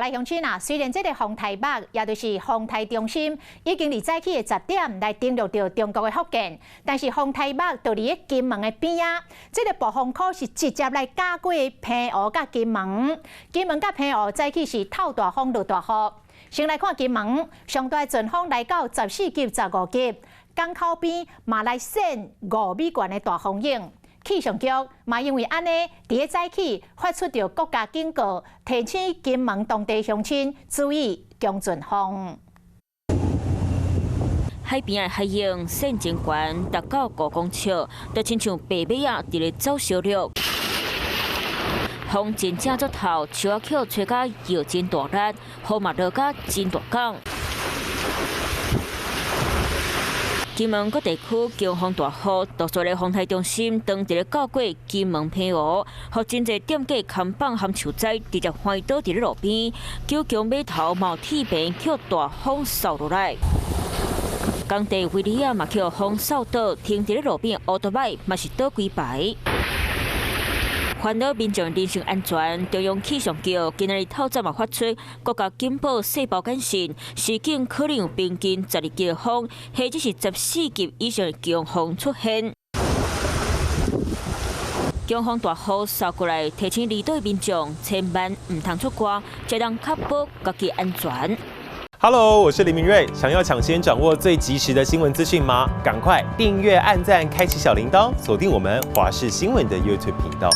來鄉親啊，雖然這个風台北，也就是風台中心，已經佇早起的10點來登陸著中國的福建，但是風台北就佇咧金門的邊仔，這个暴風雨是直接來軋過澎湖佮金門，金門佮澎湖早起是透大風落大雨。先來看金門，上大陣風來到14級、15級，港口邊嘛來扇5米懸的大風湧。氣象局嘛因為按呢，佇咧早起發出著國家警告，提醒金門當地鄉親注意強陣風。海邊的海湧扇真懸，達到5公尺，就親像白馬仔佇咧走燒肉。風真正足透，樹仔予吹甲搖真大力，雨嘛落甲真大降。金門各地區強風大雨，獨屬的風台中心當佇咧到過金門澎湖，予真濟店家扛棒含樹栽直接翻倒佇咧路邊，九強碼頭嘛有鐵棚予大風掃落來，工地圍籬仔嘛予風掃倒，停佇咧路邊烏多擺嘛是倒規排。煩惱民眾人身安全，中央氣象局今仔日透早嘛發出國家警報細胞簡訊，示警可能有平均12級的風，或者是14級以上的強風出現。強風大雨掃過來，提醒離島民眾千萬毋通出外，才能確保家己安全。 Hello，我是林明瑞，想要搶先掌握最及時的新聞資訊嗎？趕快訂閱、按讚、開啟小鈴鐺，鎖定我們華視新聞的 YouTube 頻道。